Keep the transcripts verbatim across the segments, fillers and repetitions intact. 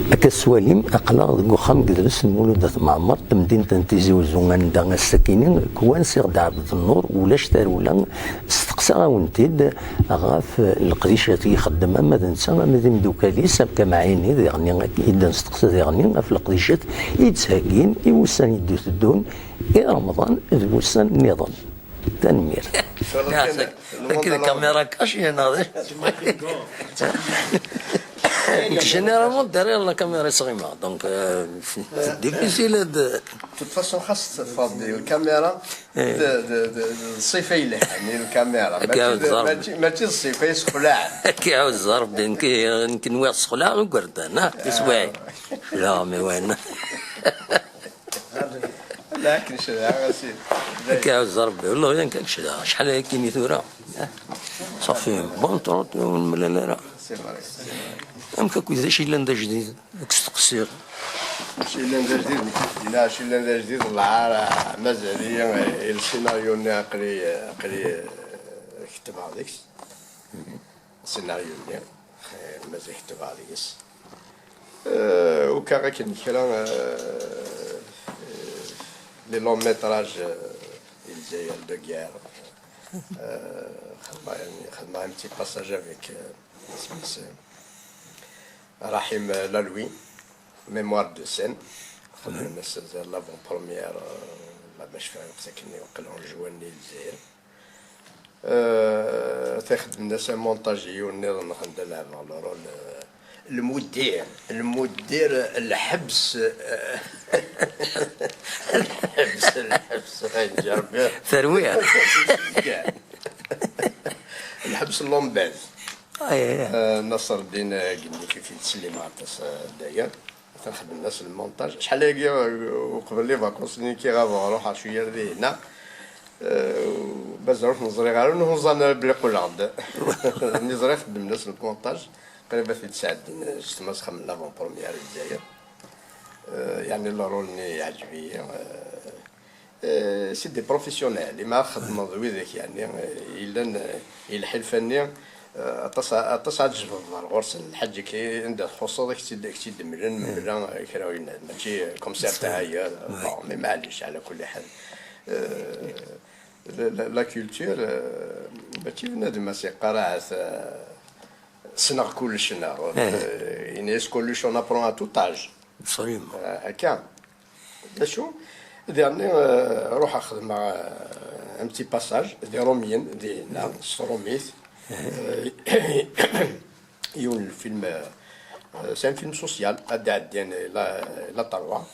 Akka s-twalim, aql-aɣ deg uxxam n yedles n Mulud At Mɛemmer, temdint n Tizi Uzzu, anda ass-akini, kwan Siɣ Ɛebd Nnur, ulac tarewla, steqsaɣ-awen-t-id ɣef leqdicat i ixeddem ama d netta, ama d imeddukal-is, am Kamɛini, diɣen i d-nesteqsa diɣen ɣef leqdicat i d-ttheggin i wussan i d-iteddun, i Remḍan d wussan nniḍen. Tanemmirt. Akken lkamira cache, neɣ d acu? Généralement, derrière la caméra i ttɣimiɣ, donc, euh, c'est difficile de... De toute façon, xas teffeɣ di lkamira, d, d, d, d ṣṣifa yelhan i lkamira. Akka mačči d, mačči, mačči d ṣṣifa yessexlaɛen. Akka iɛawez Rebbi, nekk, nekk nwiɣ ssexlaɛeɣ igerdan, ah, tiswiɛin. La, mais ouais. La, akken cedhaɣ a sidi. Akka iɛawez Rebbi, wallahi, akken cedhaɣ. Acḥal ayakini tura? Safi, bon, trop, ur nemlal ara. C'est vrai, c'est vrai. Amek akk d acu yellan d ajdid? Ad k-steqsiɣ. Acu yellan d ajdid, nekk yella acu yellan d ajdid, lɛar, mazal-iyi, eh, le scénario-nni aql-i, aql-i, eh, ketbeɣ deg-s. Scénario-nni, eh, mazal ketbeɣ deg-s. Eh, ukaɣ akken kra, eh, eh, les longs métrages, eh, i Lezzayer de guerre. Eh, xedmeɣ, xedmeɣ un petit passage avec, eh, isem-is, eh, Rahim Laloui, Mémoire de scène. Xedmen-as l'avant-première, euh, la machfayet akken yeqqel en juin i Lezzayer. Euh, xedmen-as un montage i yiwen nniḍen, xedmen-as le rôle, euh, المدير، المدير الحبس، euh, الحبس، الحبس، غير جرب. Terwiḥt. الحبس اللومباز. Ay, ay, ay. آه، نصر الدين، آه، قال لي كيف يتسلم عطاس، آه، داير. تنخدم نفس المونتاج. شحال هاكي، آه، وقبل لي فاكونس، ني كي غابة، روح شوية لذي هنا. آه، بزاف نزري غير نهوزان بلي قولغد. نزري خدم نفس المونتاج. قريبة في تسعة دين، شفت مسخة من لافون بروميير الجزائر. آه، يعني، لو رول ني عجبي، آه، آه، c'est des professionnels، إما خدمة ذويذك، يعني، آه، إلا ن-، إلا حلفني، آه، أتص-، أتص عاد جبد الظهر غرس الحاج كي عند خصوص ذاك تيد-، كتيد ملن، ملن كراوين، ماشي كوم سيرتان هي، بون، مي معليش على كل حال. آه، لا، لا، لا كولتور، آه، ماشي بنادم ما سيقرا، آه، سنغ كلش، نغ، آه، إنيس كلش، on apprend à tout âge. Absolument. آه، هكا. D acu? Diɣen, euh, ruḥeɣ xedmeɣ, euh, un petit passage di Romiyen, dinna, s trumit. Euh, yiwen n lfilm, euh, c'est un film social, ad d-ɛeddin la, la trois.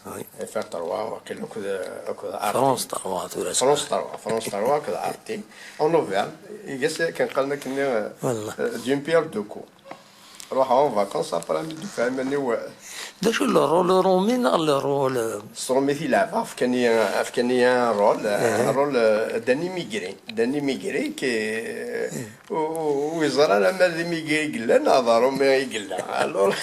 Oui. F R trois, waqil akked, akked Arte. France trois, tura. France trois, France trois akked Arte. En Auvergne, iga-s kan qqaren akken, euh, d'une pierre deux coups. Ruḥeɣ en vacances, après mi d-ufiɣ iman-iw. D acu, le rôle Romi neɣ le rôle? S trumit i leɛbeɣ, fkan-iyi, fkan-iyi un rôle, un rôle, euh, d'un immigré, d'un immigré qui, euh, ur, ur, ur yeẓri ara ma d immigré i yella neɣ d aṛumi i yella. Alors,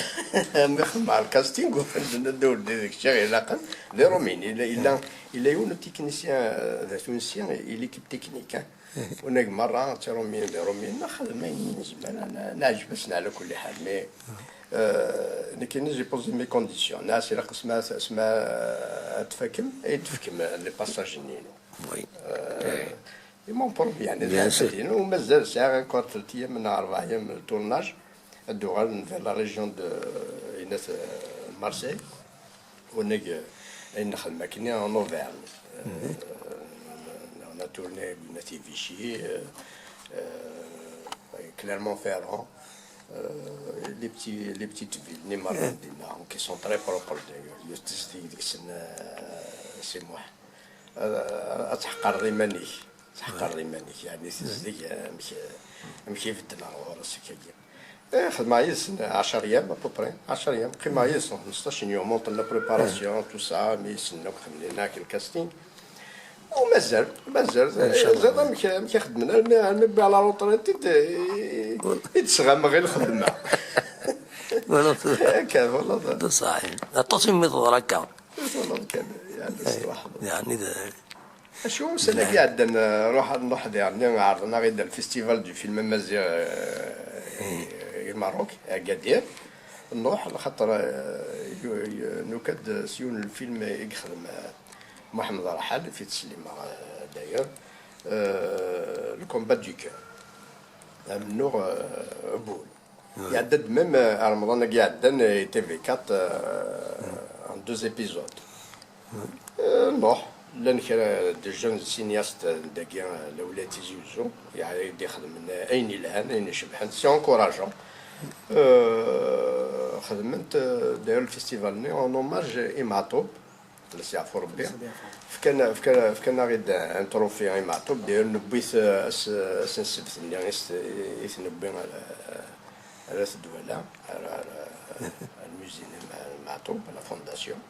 mi xedmeɣ le casting, ufan-d anda ur d-, deg ciɣ ilaqen, d iṛumiyen. Yella, yella, yella yiwen n technicien, euh, d atunsi, i l'équipe technique, hein. Unag merra, d tiṛumiyin d iṛumiyen, nexdem ayen i nezmer, ne-, neɛǧeb-asen ɛla kulli ḥal, mais, euh, nekkini, j'ai posé mes conditions. Nas ilaq asma, asma, euh, ad tfakem, ad tfkem les passages-nni-inu. Oui. Euh, ils m'ont promis, yani, bien sûr. U mazal sɛiɣ encore tlata yyam neɣ rebɛa yyam n tournage, ad d-uɣalen vers la région de, inat, euh, Marseille. Unag, euh, ayen nexdem akkenni en Auvergne. Euh, on a tourné, on a fait Vichy, euh, euh, Clermont-Ferrand, euh, les petits, les petites villes, les marins dinna, qui sont très propres d'ailleurs. Yiwet tezdeg deg-sen, euh, Si Muḥ. Euh, ad tḥeqqreḍ iman-ik. Tḥeqqreḍ iman-ik, yani, tezdeg, euh, amek, amek i bedden ar ɣur-s akkagi. Eh, xedmeɣ yid-sen ɛecṛa yyam, à peu près, ɛecṛa yyam. Qqimeɣ yid-sen xmesṭac n yum, entre la préparation, tout ça, mi yessnen akk xedmen akk le casting. U mazal, mazal, eh, ẓriɣ amek, amek i xeddmen, almi, almi wwiɣ la retraite i d-, i d-sɣameɣ i lxedma. Voilà. Akka, voilà. D ṣṣeḥ. Aṭas imi teḍra akka. Voilà kan, yani, s twaḥeḍ. Yani, d Acu, ussan-agi iɛeddan, eh, ruḥ, nruḥ diɣen, ɛerḍen-aɣ-id le festival du film amaziɣ, eh, i Maroc, Agadir. Nruḥ, lxaṭer, euh, yu-, yu-, nuka-d s yiwen n lfilm i yexdem, euh, Muḥemmed Raḥal, fi teslimaɣ, euh, d'ailleurs, euh, le combat du cœur. Amennuɣ, euh, Boul. Iɛedda-d même, euh, Remḍan-agi iɛeddan, euh, T V quatre, euh, en deux épisodes. Euh, nruḥ, llan kra de jeunes cinéastes dagi, euh, la wilayt Tizi Uzzu, yeɛni i d-ixedmen ayen yelhan, ayen icebḥen, c'est encourageant. Euh, xedment, euh, d'ailleurs, le festival-nni en hommage i Meɛtub, ad as-yeɛfu Rebbi. Fkan, fkan, fkan-aɣ-id un trophée i Meɛtub, d'ailleurs, newwi-t, euh, ass, ass n ssebt-nni, i s-, i t-newwi ar, ar At Dwala, ar, ar, ar le musée n Meɛtub, la fondation.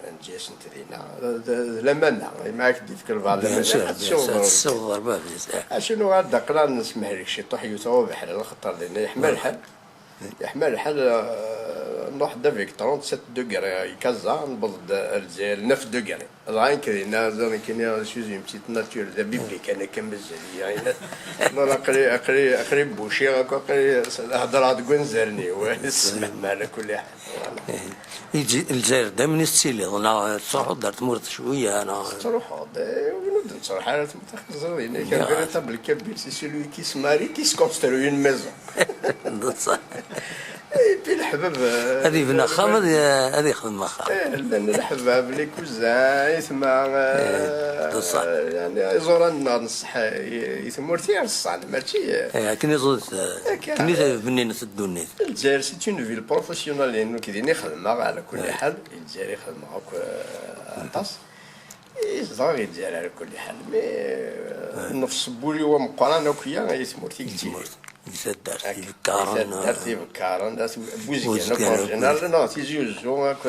Neǧǧa-yasent dinna. D, d, d lamana, imi ad k-d-yefk lbaɛḍ bien sûr, lamana, ad bien sûr, tessiwḍeḍ. Tessiwḍeḍ ɣer bab-is. Acu nuɣal d aql-aɣ nesmehlek ciṭuḥ, yiwet ɣur beḥri, lxeṭṭer dinna yeḥma lḥal. Yeḥma lḥal, euh, nruḥ-d avec trente-sept degrés, ikaza, newweḍ-d ar Lezzayer neuf degrés. Dɣa nekk dinna, ẓer nekkini, je suis une petite nature, d abibi kan akka mazal-iyi, aql-i, aql-i, aql-i bouchiɣ akk, aql-i heddreɣ deg wanzaren-iw, ssmahma ɛla kulli ḥal. Voilà. Ihi, Lezzayer daymen i tettiliḍ, neɣ tettruḥuḍ ar tmurt cwiya, neɣ? Tettruḥuḍ, eh, win ur d-nettruḥ ara ar tmurt, axir teẓriḍ, yenna-k, un véritable kabyle, c'est celui qui se marie, qui se construit une maison. D ṣṣeḥ. Et puis leḥbab, eh, ad yebnu axxam, ad y-, ad yexdem axxam. Eh, llan leḥbab, les cousins, aytma, eh, d ṣṣeḥ. Yani, iẓuran-nneɣ n ṣṣeḥ, i, i tmurt i reṣṣan, mačči, eh, eh, akken i ẓudet, eh, akka. Akken i bennint ddunit. Lezzayer, c'est une ville professionnelle, nekk din i xedmeɣ, ɛla kulli ḥal, i Lezzayer i xedmeɣ akk, eh, aṭas. I zedɣeɣ i Lezzayer, ɛla kulli ḥal, mais, eh, nnefs n wul-iw ameqqran akk-ya, i tmurt i yettili. Di taddart, akka, ibekkaren, di taddart, eh, ibekkaren, d at-, Buzgan, Buzgan akk, en général, neɣ Tizi Uzzu, akk,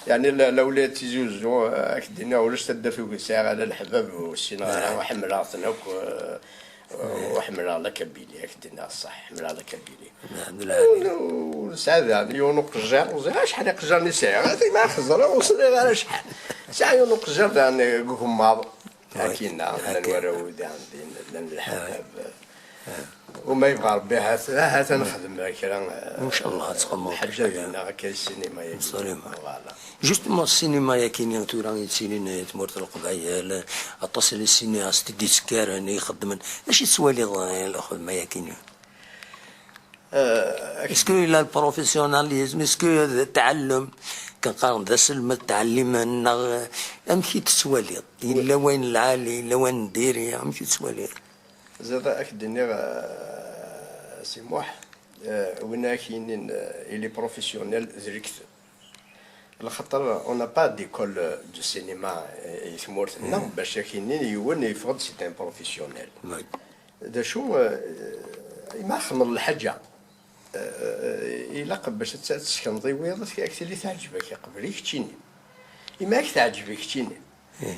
yani, la, la wilayt Tizi Uzzu, eh, ad k-d-iniɣ, ulac taddart ur sɛiɣ ara leḥbab, ur ssineɣ ara, ḥemmleɣ-ten akk, eh, ur ḥemmleɣ la Kabylie, ad k-d-iniɣ ṣṣeḥ, ḥemmleɣ la Kabylie. Ur, ur nesɛi daɣen yiwen uqejjir, ur ẓriɣ acḥal iqejjiren i sɛiɣ, a ma xeẓreɣ ur ẓriɣ ara acḥal. Sɛiɣ yiwen uqejjir daɣen deg ugemmaḍ, akkin, llan warraw daɣen din, llan leḥbab. Uma yebɣa Rebbi, ahat, ahat ad nexdem kra, ncallah, ad txedmeḍ lḥaǧa dinna akka, ssinima-agi. Voilà. Justement, ssinima-agi-nni tura yettilin di tmurt n Leqbayel, aṭas n les cinéastes i d-yettekkaren, i ixeddmen. D acu i tettwaliḍ, eh, lxedma-agi-nni? Euh, est-ce que yella le professionnalisme, est-ce que d ttɛellum, kan qqaren d aselmed ttɛellimen, neɣ amek i tettwaliḍ? Yella wayen lɛali, yella wayen n diri, amek i tettwaliḍ? Ziḍ, ad k-d-iniɣ, euh, Si Muḥ, euh, win ara k-yinin, euh, il est professionnel, d lekdeb. Lxaṭer, on n'a pas d'école de cinéma, eh, i tmurt-nneɣ, bac ad k-inin yiwen yeffeɣ-d c'est un professionnel. D acu, eh, imi txedmeḍ lḥaǧa, eh, ilaq bac ad tt-, ad tessekneḍ i wiyaḍ, ad k-, ad k-tili teɛǧeb-ak, qbel i keččini. Imi ad k-teɛǧeb i keččini,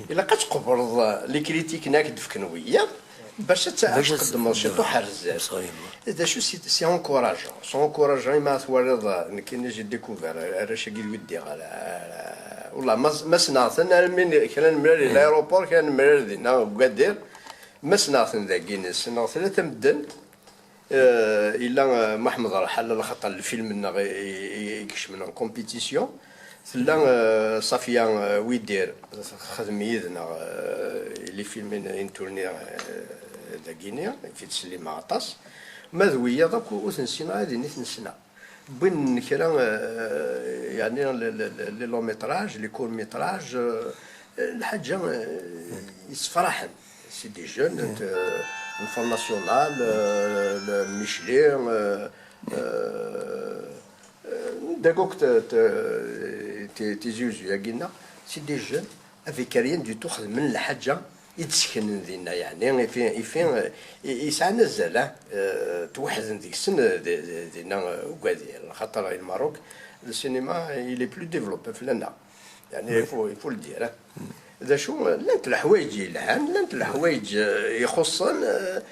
ilaq ad tqebleḍ, eh, les critiques-nni ad k-d-fken wiyaḍ, bac ad tt-, ad tqeddmeḍ ciṭuḥ ar zdat. D acu, c'est, c'est encourageant. C'est encourageant, imi twaliḍ, eh, nekkini j'ai découvert, eh, arrac-agi d wid diɣ, eh, eh, wallah, ma, ma ssneɣ-ten, armi n-, kra nemlal di l'aéroport, kra nemlal dinna deg Ugadir, ma ssneɣ-ten dagi, ssneɣ tlata medden, Eh, yella, eh, Muḥemmed Rḥal, lxaṭer lfilm-nneɣ i, i, i ikecmen en compétition. Tella, eh, Safia, eh, Widir, texdem yid-neɣ, eh, les films i n-, i nturni, eh, dagini, i t-id-slimeɣ aṭas. Ma d wiyaḍ akk ur ten-ssineɣ, ad ini-ten ssneɣ. Wwin kra, eh, yeɛni, le, le, le, les longs métrages, les courts métrages, eh, lḥaǧa, eh, yessefraḥen. C'est des jeunes, euh, le Front National, euh, le Michelet, euh, euh, euh, Dagok te, te, te, Tizi Uzzu-agi-nneɣ, c'est des jeunes avec rien du tout, xedmen lḥaǧa i d-seknen dinna, yeɛni, ifi, ifi, euh, i, i sɛan azal, ah, euh, tweḥden deg-sen, euh, di, di, dinna, euh, Ugadir, xaṭer i Lmerruk, le cinéma, il est plus développé fell-aneɣ. Yeɛni, il faut, il faut le dire, ah. D acu, llant leḥwayeǧ yelhan, llant leḥwayeǧ, eh, ixuṣṣen, eh,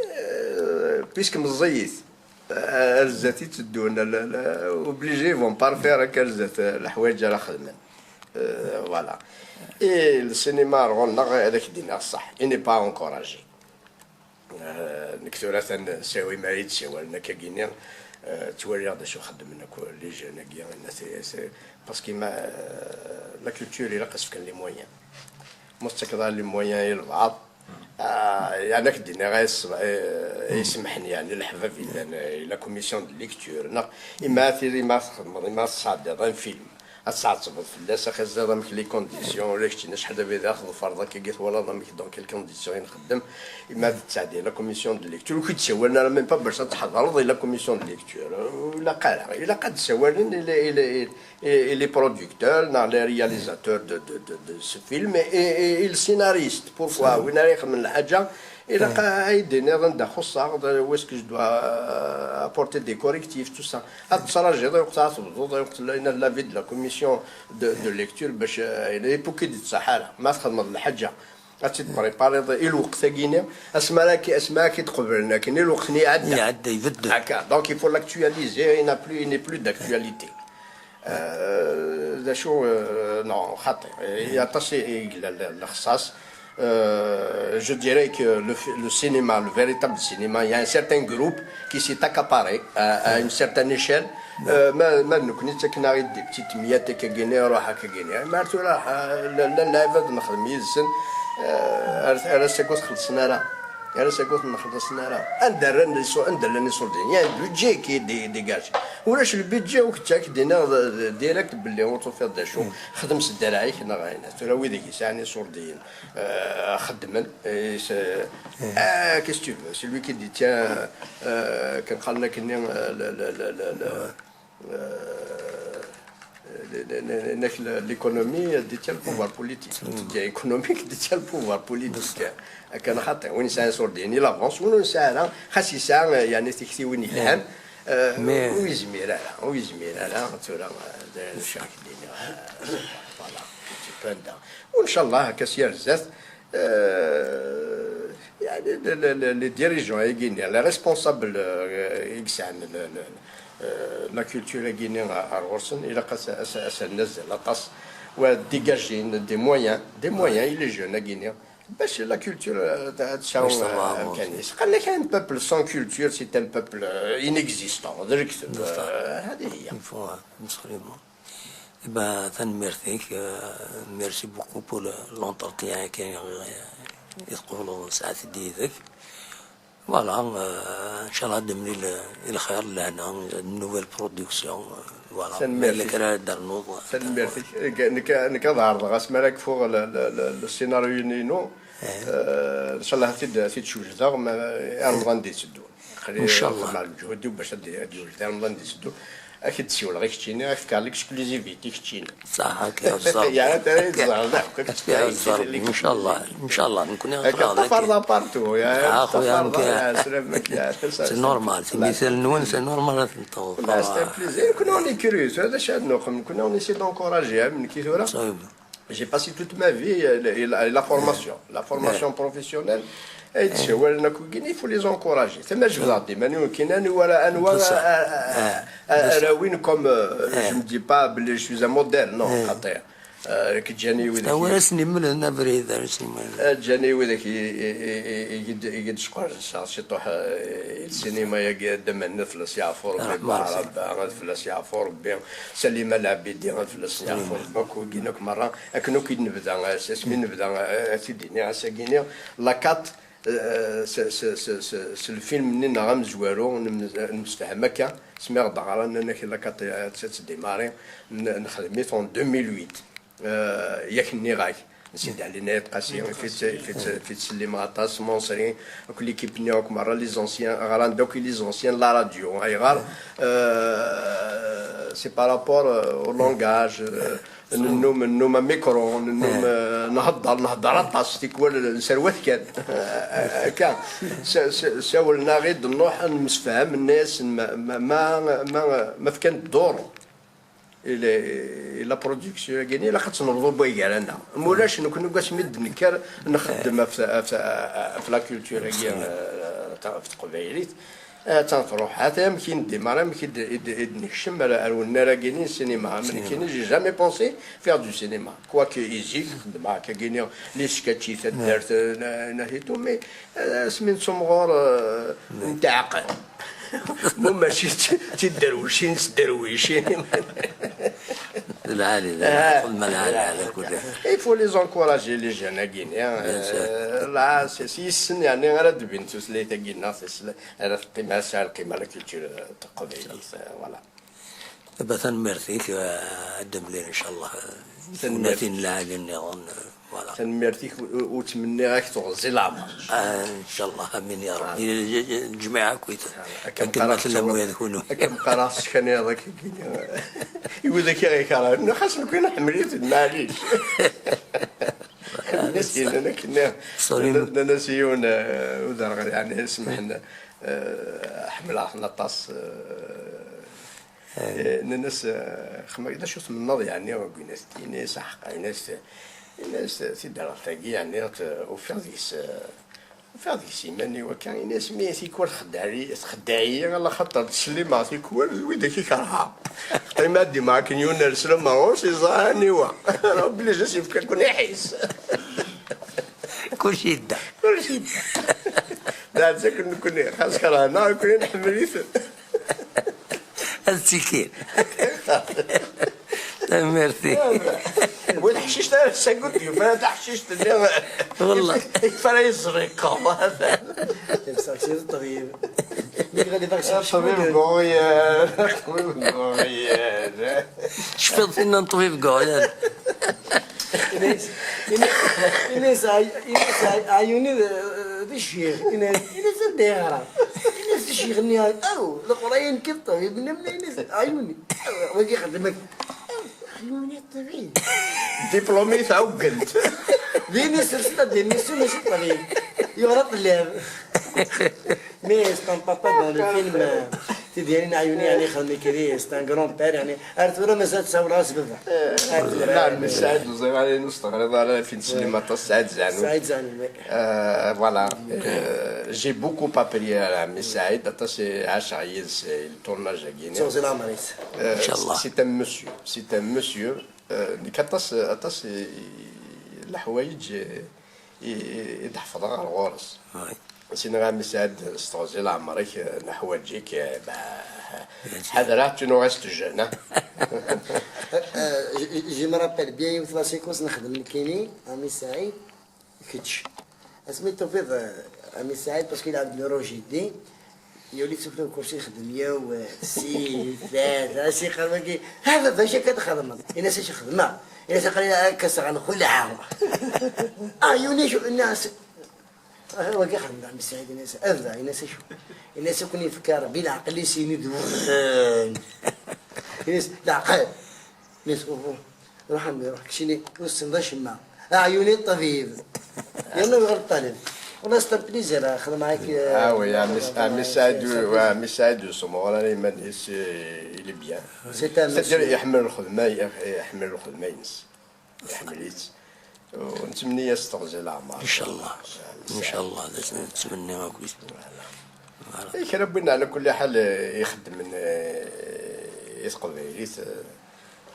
eh, puisque meẓẓiyit, eh, ar zdat i tteddun, la, la, obligés, ils vont pas refaire akka ar zdat, eh, leḥwayeǧ ara xedmen. Eh, voilà. Et le cinéma ar ɣur-nneɣ, ad ak-d-iniɣ ṣṣeḥ, il n'est pas encouragé. Eh, nekk tura atan sɛiɣ imi ara yi-d-ssawalen akkagini, Euh, ttwaliɣ d acu xeddmen akk les jeunes-agi, c'est, c'est, parce que ma, euh, la culture, ilaq ad s-fken les moyens. Ma ur tettakeḍ ara les moyens i lbeɛḍ, ah, yeɛni ad k-d-iniɣ ay s-, ay, ay semḥen, yeɛni leḥbab yellan, eh, la commission de lecture, neɣ ima tili, ima txedmeḍ, ima tesɛeddiḍ un film, ad tɛettbeḍ fell-as, axi teẓriḍ amek les conditions, ula keččini acḥal d abrid ara tḍefreḍ akkagi, twalaḍ amek, dans quelles conditions i nxeddem, ima ad tettɛeddi la commission de lecture, ur k-id-ssawalen ara même pas bac ad tḥedreḍ i la commission de lecture. Ur ilaq ara, ilaq ad d-ssawalen i les, i les, i, i les producteurs, neɣ les réalisateurs de, de, de, de ce film, et, et, et le scénariste. Pourquoi? Win ara ixedmen lḥaǧa, ilaq ad yi-d-tiniḍ anda xuṣṣeɣ, d, où est-ce que je dois, euh, apporter des correctifs, tout ça. Ad tettṛajiḍ i weqt ara tebduḍ, i weqt la, la vie de la commission de, de lecture, bac, euh, il faut k-id-tṣaḥ ara. Ma txedmeḍ lḥaǧa, ad tt-id-prépariḍ i lweqt-agi-nni, asmi ara k-, asmi ara k-id-qeblen akken, i lweqt-nni iɛedda. Iɛedda, ibeddel. Akka. Donc, il faut l'actualiser, il n'a plus, il n'est plus d'actualité. Euh, d acu, euh, non, xaṭi. Il y a aṭas i, i yella l-, lexṣaṣ. Euh, je dirais que le, fi- le cinéma, le véritable cinéma, il y a un certain groupe qui s'est accaparé à, à une certaine échelle. Euh, ma, ma d nekkni ttaken-aɣ-id des petites miettes akkagini, ruḥ akkagini. Ma ar tura, euh, la, la, lɛibad nexdem yid-sen, euh, ar, ar ass-agi ur xellṣen ara. Ar ass-agi ur xellṣen ara. Anda rran les so-, anda llan iṣurdiyen? Il y a un budget qui est dé-, dégagé. Ulac le budget, ur k-ttak d-iniɣ d-, d-, direct belli ur tufiḍ d acu. Xdem s ddreɛ-ik neɣ ayen. Tura wid i yesɛan iṣurdiyen, euh, xeddmen, et c'est, ah, qu'est-ce que tu veux? C'est lui qui détient, euh, kan qqaren akkenni, euh, le, le, le, le, le, euh, le, le, le, le, le, l'économie, euh, détient le pouvoir politique. Le budget économique détient le pouvoir politique. Akken xaṭi, win yesɛan iṣurdiyen, il avance, win ur nesɛi ara, xas yesɛa, euh, yeɛni tiktiwin yelhan, euh, mais ur yezmir ara, ur yezmir ara, tura, euh, d, d acu ara k-d-iniɣ, euh, voilà, un petit peu anda. Inchallah, akka sya ar zdat, euh, yeɛni, le, le, le, les dirigeants-agi-nni, les responsables, euh, i yesɛan le, le, euh, la culture-agi-nni ar, ar ɣur-sen, ilaq ad s-, ad s-, ad sen-nazzal aṭas. Wa dégagin des moyens, des moyens i les jeunes-agi-nni. Bac la culture, euh, ad tesɛu, euh, amkan-is. Qqaren-ak un peuple sans culture, c'est un peuple, euh, inexistant. D lekdeb, euh, هذه هي. Il faut, euh, absolument. Eh ben, tanemmirt-ik, euh, merci beaucoup pour le, l'entretien-agi i tqebleḍ sɛiɣ-t-id yid-k. Voilà, euh, inchallah ad d-nemlil, euh, i lxir, lehna, une nouvelle production, euh, voilà. Tanemmirt-ik. Ma yella kra ara d-ternuḍ, euh, tanemmirt-ik. Nekk, nekk ad ɛerḍeɣ asmi ara kfuɣ le, le, le, le scénario-inu. Eh. Euh, inchallah ad t-id, ad t-id-swejdeɣ, ma, i Remḍan d-iteddun. Aql-i, inchallah, xedmeɣ lmeǧhud-iw bac ad d-, ad d-yewjed i Remḍan d-iteddun. Ad k-d-siwleɣ i keččini, ad k-fkeɣ l'exclusivité i keččini. Ṣaḥ, akka, ẓer. Yeɛni, ad tezreḍ akk, ad k-fkeɣ, akka, ẓer, inchallah, inchallah, nekkni akka, ɣer-, tafarḍa partout, ya, ah, xuya, tafarḍa, nekk, ya, slam-ak, ya, c'est normal, timisal-nwen, c'est normal ad tent-taweḍ. Nekkni on est curieux, tura d acu ad nuqem, nekkni on essaie d'encourager, am nekki tura. J'ai passé toute ma vie, euh, la, la, la formation, la formation professionnelle, ay d-ssawalen akk wigini, il faut les encourager. Tama jebdeɣ-d iman-iw, nekkini anwa ara, anwa ara, ara win comme, euh, je me dis pas belli je suis un modèle, non, xaṭi. Euh, k-, ǧǧan-iyi widak. Awi ara sen-imlen abrid, ara sen-imlen. Euh, ǧǧan-iyi widak i, i, i, i, i, i d-, i d-sqerseɣ ciṭuḥ, euh, i lsinima-agi, Dda Mhenni, ad fell-as yeɛfu Rebbi, Baɛraba, ad fell-as yeɛfu Rebbi, Salima Labidi, ad fell-as yeɛfu Rebbi, akk wigini akk merra, akken akk i d-nebda, euh, s asmi nebda, euh, ad t-id-iniɣ, ass-agi-nni, la quatre, euh, s, s, s, s, s lfilm-nni-nneɣ amezwaru, nem-, nemsefham akka, asmi ɣ-d-ɣran, nnan-ak la quatre, euh, ad, ad tdémarrer, n-, nexdem-it en deux mille huit. Euh, yak nniɣ-ak, Sidi Ɛli n At Qasi, i t-, i t-, i t-ttsellimeɣ aṭas, Manṣri, akk l'équipe-nni akk merra, les anciens, ɣran-d akk les anciens de la radio. Ayɣer? Euh, c'est par rapport, euh, au langage, euh, nennum, nennum amikru, nennum, euh, nhedder, nhedder aṭas, tikwal nserwat kan. Akka, sa-, sa-, sawlen-aɣ-id, nruḥ nemsefham, nenna-yasen ma, ma, ma, ma, ma fkan-d duru. I la, i la production-agi-nni ilaq ad tt-nebḍu n way gar-aneɣ. Ma ulac, nekkni deg wasmi d-nekker nxeddem ɣef, ɣef, ɣef la culture-agi, eh, ta-, ɣef teqbaylit. Attan truḥ, ata amek i neddi, mara amek i d-, i d-, i d-nekcem ar, ar unnar-agi-nni n sinima. Am nekkini, j'ai jamais pensé faire du cinéma. Quoique, i zik, xeddmeɣ akkagi-nni, les sketchs, taddart, eh, na-, nahitu, mais, eh, asmi nettumɣur, eh, netɛeqqel. Bon, mačči d ti-, d tiderwicin s derwicin. Lɛali, lɛali, xedma lɛali, ala kulli. Il faut les encourager, les jeunes, agi-nni, hein. Bien sûr. Euh, là, c'est, s yes-sen, yeɛni, ara d-tbin tutlayt-agi-nneɣ, ara teqqim, ara tesɛu lqima, la culture, euh, taqbaylit, euh, voilà. Aba, tanemmirt-ik, euh, ad d-nemlil, ncallah, euh, tanemmirt. Tifunatin lɛali nniḍen, euh, voilà. Tanemmirt-ik, u-, u-, ur ttmenniɣ-ak teɣzi leɛmer. Ah, ncallah, amin ya Rebbi. Voilà. L-, l-, l-, lǧemiɛ akkit. Voilà. Akken ma tellam ula d kunwi. Akken qqareɣ, sskaniɣ-ak-agi. I widak i ɣ-ikerhen, xas nekni nḥemmel-iten, maɛlic. Ḥemmel-as, yenna-, akken, nnan-as i yiwen, euh, uderɣal, yeɛni, semḥen, euh, ḥemmleɣ-ten aṭas, euh, Eh, nnan-as, eh, xma, d acu tmennaḍ, yeɛni, a gma-s? Ini-as, aḥeqqa, ini-as, ini-as, tidderɣelt-agi, yeɛni, t-, ufiɣ deg-s, eh, ufiɣ deg-s iman-iw akka, ini-as, mi tikwal txeddeɛ-, txeddeɛ-iyi, ala xaṭer ttsellimeɣ tikwal, d widak i kerheɣ. Qqim ad dima akken yiwen ar slama ɣur-s, iẓra aniwa. Rebbi les as-yefka kun iḥis. Kulci yedda. Kulci yedda. D aɛezza kun nekni, xas kerhen-aɣ, nekni nḥemmel-iten. Ad ttikin. Tanemmirt-ik. Wa d taḥcict ara s-agud yufa taḥcict-nni. Wallah. Kif ara yeẓriqeḍ. Yebṣa kečč d ṭṭbib. Mi ɣali d aɣ-, ṭṭbib Goryal. Ṭṭbib Goryal. Cfiḍ tinna n ṭṭbib Goryal. Ini-as, ini-, ini-as, ay-, ini-as, ay-, Ɛyuni d, d ccix. Ini-as, ini-as anda yeɣra. Ini-as ccix-nni, aw, leqraya n kif ṭṭbib, nna, nna, ini-as, Ɛyuni. Aw, wagi xeddmek. Aw, Ɛyuni ṭṭbib. Diplômé tɛuggent. Din isers la démission, mačči ṭṭbib. Yeɣra ṭṭlab. Mais c'est un papa dans le film, euh, Tidyanin Ɛyuni, yeɛni, xedmen kiri, c'est un grand-père, yeɛni, ar tura mazal tsawleɣ-as baba. Ar tura. Naɛam, Saɛid, ur ẓriɣ ara inu s-teɣriḍ ara, fi ttsellim aṭas, Saɛid Zanun. Saɛid Zanun, oui. Euh, voilà. Euh, j'ai beaucoup appris à mi Saɛid, aṭas i ɛaceɣ yid-s, euh, le tournage-agi-nni. Teɣzi leɛmer-is. Euh, inchallah. C'est un monsieur, c'est un monsieur, euh, nekk aṭas, aṭas i, i, leḥwayeǧ, euh, i, i, i d-ḥefḍeɣ ɣer ɣur-s. Oui. Sinaɣ a mi Saɛid s teɣzi leɛmer-ik, eh, neḥwaǧ-ik, eh, bah, ḥader, tu nous restes jeune, hein. Euh, je, je me rappelle bien, yiwet la séquence nexdem nekkini, a mi Saɛid, kečč. Asmi tufiḍ, euh, a mi Saɛid, parce qu'il a le rejet, yuli sufla ukursi, yexdem yiw, euh, si, tlata, si, qal wagi, ha, baba, acu akka txedmeḍ? Ini-as, acu xedmeɣ? Ini-as, aql-i akka sɣen xulɛa. Ah, yuni, acu, ini-as, ah, wagi xedmeɣ, a mi Saɛid, ini-as, a baba, ini-as, acu? Ini-as, ad ken-yefk Rebbi leɛqel-is, ini-d, wrren. Ini-as, leɛqel. Ini-as, uhu. Ruḥ a mmi, ruḥ, keččini ur tessineḍ acemma. Ɛyuni ṭṭbib. Yerna yuɣal ṭṭalib. Wallah, c'est un plaisir, xedmeɣ-ak, ah oui, a mi Saɛid, a mi Saɛid ur semɣer ara iman-is, eh, il est bien. C'est un monsieur. C'est-à-dire, iḥemmel lxedma, iḥemmel lxedma-ines. Iḥemmel-itt. U nettmenni-as teɣzi leɛmer. Inchallah. Inchallah, d acu nettmenni akk. Voilà. I kra n win, ɛla kulli ḥal, eh, ixeddmen, eh, i teqbaylit, eh,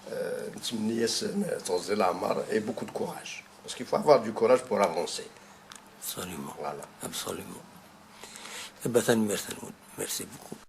eh, nettmenni-as, eh, teɣzi leɛmer et beaucoup de courage. Parce qu'il faut avoir du courage pour avancer. Absolument. Voilà. Absolument. Eh ben, tanemmirt-nwen. Merci beaucoup.